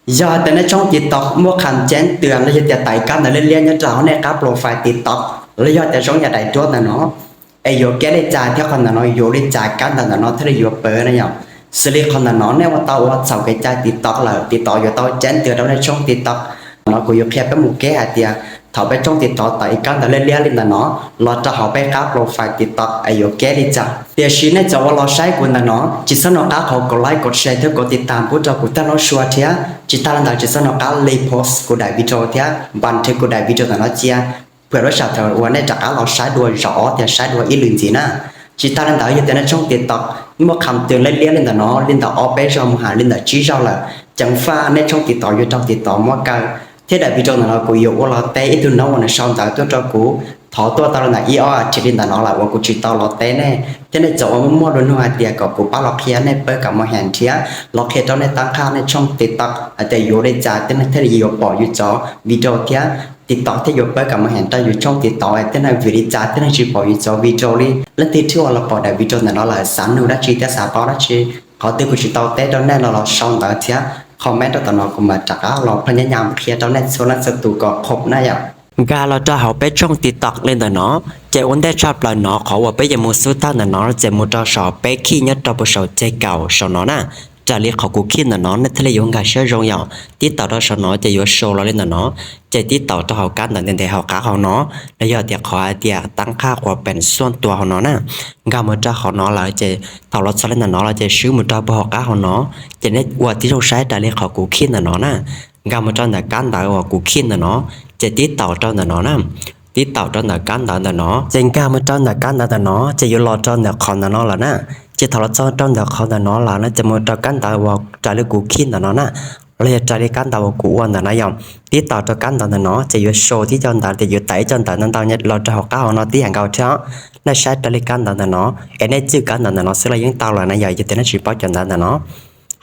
Yog tias nej tshooj TikTok muaj qham ceeb twm los yog tias tawm ib kab ntawv liab liab nyob rau hauv nej qab profile TikTok los yog tias zoo yam daim duab ntawm no, es yuav keb li cas thiab qhov ntawm no yuav li cas kab ntawv ntawm no thiaj li yuav pawv na yom. Xws li qhov ntawm no nej ua tau ua txhaum kev cai TikTok lawm, TikTok yuav tau ceeb twm rau nej tshooj TikTok. No kuv yuav qhia peb mus keb hais tias thaum peb tshooj TikTok tawm ib kab ntawv liab liab li ntawm no los rau hauv peb qab profile TikTok es yuav keb li cas. Tiam sis nej txawm ua los saib kuv ntawm no, tsis txhob nco qab qhov kom like, kom share thiab kom tiv tam pub rau kuv tag lub sua thiab. Tsis tas li ntawd tsis txhob nco qab repost kuv daim video thiab npam nrhiav kuv daim video ntawm no cia, pham lub sij hawm thaum uas nej rov qab los saib dua zaum ob thiab saib dua ib lwm ntxiv na. Tsis tas li ntawd yog tias nej tshooj TikTok muaj qham ceeb liab liab li ntawm no li ntawm ob peb zaug mus hais li ntawm tsib zaug lawm, ceev faj nej tshooj TikTok yuav raug TikTok muab kaw. Thiab daim video ntawm no kuv yuav ua los teb ib tug noob uas nws sau ntawv tuaj rau kuv, thov tuaj tau li ntawm ib ob thiv li ntawm no lawm uas kuv tsis tau los teb nej, thiab nej txawm ua muaj muaj lus nug hais tias kom kuv pab los qhia nej pawg kom mus hem thiab los qhia rau nej tab qhaj nej tshooj TikTok hais tias yuav li cas thiab nej thiaj li yuav pom yus cov video thiab TikTok thiaj yuav pawg kom mus hem rau yus tshooj TikTok thiab nej vim li cas thiab nej tsis pom yus cov video li. Leej twg thiaj uas los pom daim video ntawm no lawm xav nug dab tsi thiab xav paub dab tsi, qhov twg kuv tsis tau teb rau nej los los sau ntawv thiab comment rau tom no kuv mam rov qab los phaj nyab nyam qhia rau nej txhua leej txhua tus kom khoom na yom. Nkag los rau hauv peb tshooj TikTok li ntawm no, ces ua ntej tshaj plaws no qhov uas peb yuav mus xub thawj ntawm no ces mus rau saum peb khij nyob rau puag saum ceg kaum saum no na. Raws li qhov kuv khij ntawm no nej thiaj li yuav nkag siab zoo yom. Tib taum rau saum no ces yuav sau los li ntawm no, ces tib taum rau hauv kab ntawv ntev ntev hauv qab hauv no, los yog tias qhov hais tias tab qhaj quas peem xuaj tua hauv no na. Nkag mus rau qhov no lawm ces thaum los txog li ntawm no lawm ces swb mus rau puag hauv qab hauv no, ces nej ua tib zoo saib raws li qhov kuv khij ntawm no na. Nkag mus rau ntawm kab ntawv uas kuv khij ntawm no, ces tib taum rau ntawm no na. Tib taum rau ntawm kab ntawv ntawm no, ces nkag mus rau ntawm kab ntawv ntawm no ces yuav los rau ntawm qhov ntawm no lawm na. Ces thaum los txog rau ntawm qhov ntawm no lawm no ces mus rau kab ntawv uas raws li kuv khij ntawm no na, los yog raws li kab ntawv uas kuv ua ntawm no yom. Tib taum rau kab ntawv ntawm no ces yuav sau tib co ntawv tias yuav tawm ib co ntawv ntau ntau los rau hauv qab hauv no tib yam nkaus thiab. Nej saib raws li kab ntawv ntawm no, es nej txwj kab ntawv ntawm no xwb los yeej tau lawm na yom, yog tias nej tsis paub cov ntawv ntawm no.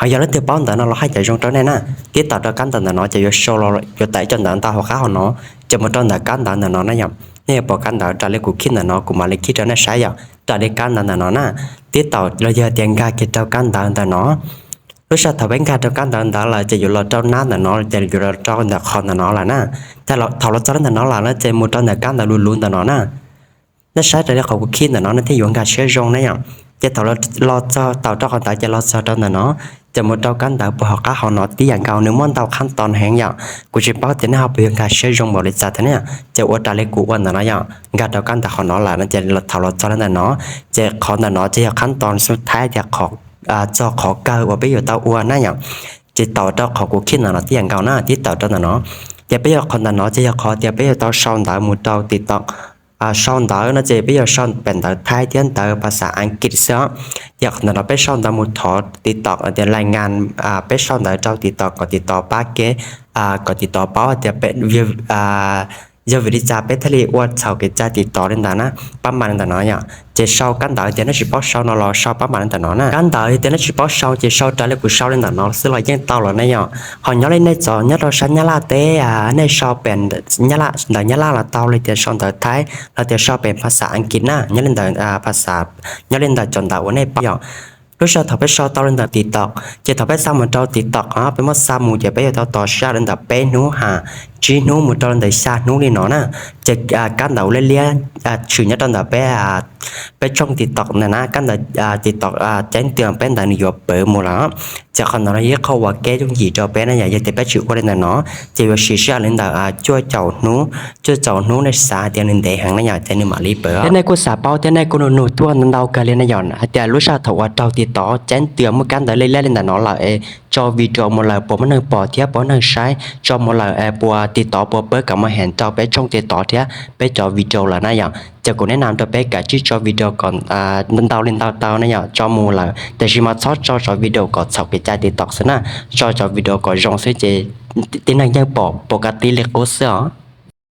Ho yog leej twg paub ntawv no los haj yam zoo rau nej na. Tib taum rau kab ntawv ntawm no ces yuav sau los yuav tawm ib co ntawv ntau hauv qab hauv no, ces mus rau ntawm kab ntawv ntawm no na yom. Nej yuav pom kab ntawv raws li kuv khij ntawm no kuv mam li khij rau nej saib yom, raws li kab ntawv ntawm no na. Tib taum los yog tias nkag kiag rau kab ntawv ntawm no. Lub sij hawm thaum peb nkag rau kab ntawv ntawd lawm ces yuav los rau nab ntawm no ces yuav los rau ntawm qhov ntawm no lawm na. Thaum los txog rau ntawm no lawm no ces mus rau ntawm kab ntawv luv luv ntawm no na. Nej saib raws li qhov kuv khij ntawm no nej thiaj yuav nkag siab zoo na yom. Ces thaum los txog taum rau qhov ntawd ces los txog rau ntawm no, ces mus rau kab ntawv puag hauv qab hauv no tib yam nkaus, nws muaj ntau qhab tos heev yom. Kuv tsis paub tias nej ho puas yuav nkag siab zoo npaum li cas thiab na. Ces ua raws li kuv ua ntawm no yom, nkag rau kab ntawv qhov no lawm no ces thaum los txog rau ntawm no, ces qhov ntawm no ces yog qhab tos xub thawj tias txog qhov kawg uas peb yuav tau ua na yom. Ces taum rau qhov kuv khij ntawm no tib yam nkaus na, tib taum rau ntawm no. Ces peb yuav qhov ntawm no ces yog qhov tias peb yuav tau sau ntawv mus rau TikTok. Sau ntawv no ces peb yuav sau pem ntawv Thaib thiab ntawv phas xas Askiv xwb os. Ces qhov ntawm no peb sau ntawv mus thov TikTok tias lais ngas, peb sau ntawv rau TikTok kom TikTok pab kev, kom TikTok paub tias yog vim li cas peb thiaj li ua txhaum kev cai TikTok li ntawd na, pab mam li ntawm no yom. Ces sau kab ntawv tias nej tsis paub sau no los sau pab mam li ntawm no na. Kab ntawv tias nej tsis paub sau ces sau raws li kuv sau li ntawm no xwb los yeej tau lawm na yom. Ho nyob li nej cov nyob rau sab Nyab Laj teb, nej sau pem ntawv Nyab Laj los tau, los tias sau ntawv Thaib los tias sau pem phas xas Askiv na, nyob li ntawm phas xas, nyob li ntawm cov ntawv uas nej paub yom. Lub sij hawm thaum peb sau tau li ntawm TikTok, ces thaum peb xa mus rau TikTok, peb muab xa mus ces peb yuav tau tos sij hawm li ntawm peb hnub ha, tsib hnub mus rau li ntawm xya hnub li no na. Ces kab ntawv liab liab tshwm nyob rau ntawm peb, peb tshooj TikTok ntawd na, kab ntawv TikTok ceeb twm peb ntawd nws yuav pawv mus lawm. Ces qhov ntawd no yog ib qho uas kev yooj yim rau peb na yom. Yog tias peb tsis ua li ntawm no ces yuav siv sij hawm li ntawm cuaj caum hnub, cuaj caum hnub nej xav tias nws ntev heev na yom ces nws mam li pawv. Thiab nej kuj xav paub thiab nej kuj nug nug tuaj ntau kawg li na yom, hais tias lub sij hawm thaum uas raug TikTok ceeb twm muaj kab ntawv liab liab li ntawm no lawm es tso video mus lawm puas muaj neeg pom thiab puas muaj neeg saib, tso mus lawm puas TikTok puas pawv kom mus hem rau peb tshooj TikTok thiab peb cov video lawm na yom. Ces kuv neb nam rau peb kav tsij tso video kom ntau li ntau tau na yom, tso mus lawm tiam sis mas txhob tso cov video kom txhaum kev cai TikTok xwb na, tso cov video kom zoo xwb ces tib neeg yeej pom pom kab tib li qub xwb os.